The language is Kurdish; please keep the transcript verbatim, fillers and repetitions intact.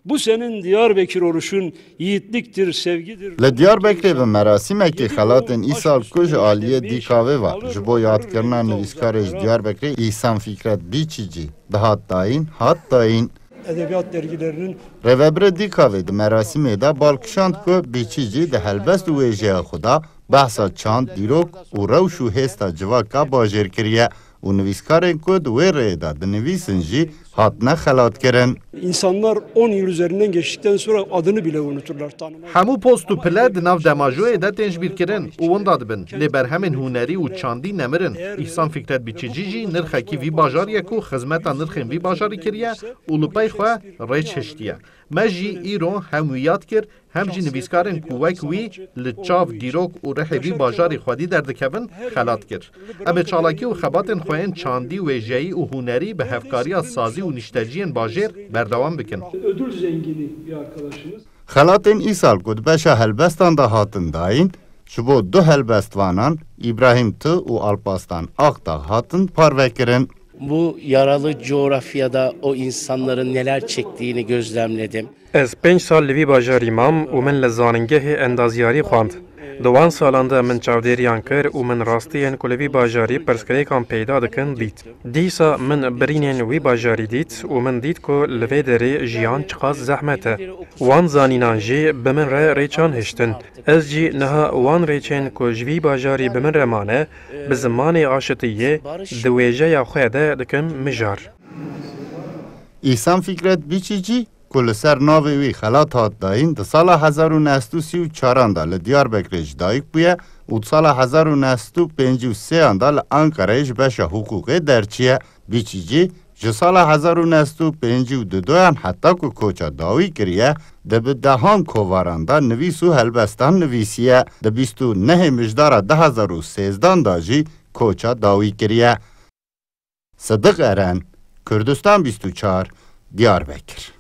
Bu senin Diyarbekir oluşun yiğitliktir, sevgidir. Li Diyarbekirê bi merasîmekê xelatên îsal ku ji aliyê DKV'ê ve ji bo yadkirina nivîskarê ji Diyarbekirê Îhsan Fikret Bîçîcî dihat dayîn, hat dayîn. Edebiyat dergilerinin Rêvebirê DKV'ê di merasîmê de bal kişand ku Bîçîcî di helbest û wêjeya xwe de behsa çand, dîrok û rewş û hêsta civaka bajêr kiriye û nivîskarên ku di wê rêyê de dinivîsin jî hatine xelatkirin. İnsanlar on yıl üzerinden geçtikten sonra adını bile unuturlar, tanımaz. Hemû post û pile di nav demajoyê de tên jibîrkirin û winda dibin. Lê berhemên hunerî û çandî nemirin. Îhsan Fikret Bîçicî jî nirxekî vî bajarî ye ku xizmeta nirxên vî bajarî kiriye û li pey xwe rêç hiştiye. Me jî îro hem wî yad kir, hem jî nivîskarên ku wek wî li çav, dîrok û rihê vî bajarî xwedî derdikevin, xelat kir. Em ê çalakî û xebatên xwe yên çandî, wêjeyî û hunerî bi hevkariya sazî û nişteciyên bajêr berdewam bikin. Ödül zengini bir arkadaşımız. Xelatên îsal ku di beşa helbestan de hatin dayîn, ji bo du helbestvanan Îbrahîm Tu û Alpaslan Akdağ hatin parvekirin. Bu yaralı coğrafyada o insanların neler çektiğini gözlemledim. Ez pênc sal li vî bajarî mam û min li zanîngehê endaziyarî xwend. Di wan salan de min çavdêriyan kir û min rastiyên ku li vî bajarî pirsgirêkan peyda dikin dît. Dîsa min birînên wî bajarî dît û min dît ku li vê derê jiyan çiqas zehmet e. Wan zanînan jî bi min re rêçan hiştin. Ez jî niha wan rêçên ku ji vî bajarî bi min re mane, bi zimanê aşitiyê, di wêjeya xwe de dikim mijar. Îhsan Fikret Bîçîcî, ku li ser navê wî xelat hat dayîn, di sala hezar û neh sed û sî û çaran de li Diyarbekirê ji dayik bûye û di sala hezar û neh sed û pêncî û sêyan de li Ankarayê ji beşa hiqûqê derçiye. Bîçîcî ji sala hezar û neh sed û pêncî û dudoyan heta ku koça dawî kiriye, di bi dehan kovaran de nivîs û helbestan nivîsiye. Di bîst û nehê Mijdara du hezar û sêzdan de jî koça dawî kiriye. Sidiq Eren, Kurdistan bîst û çar, Diyarbekir.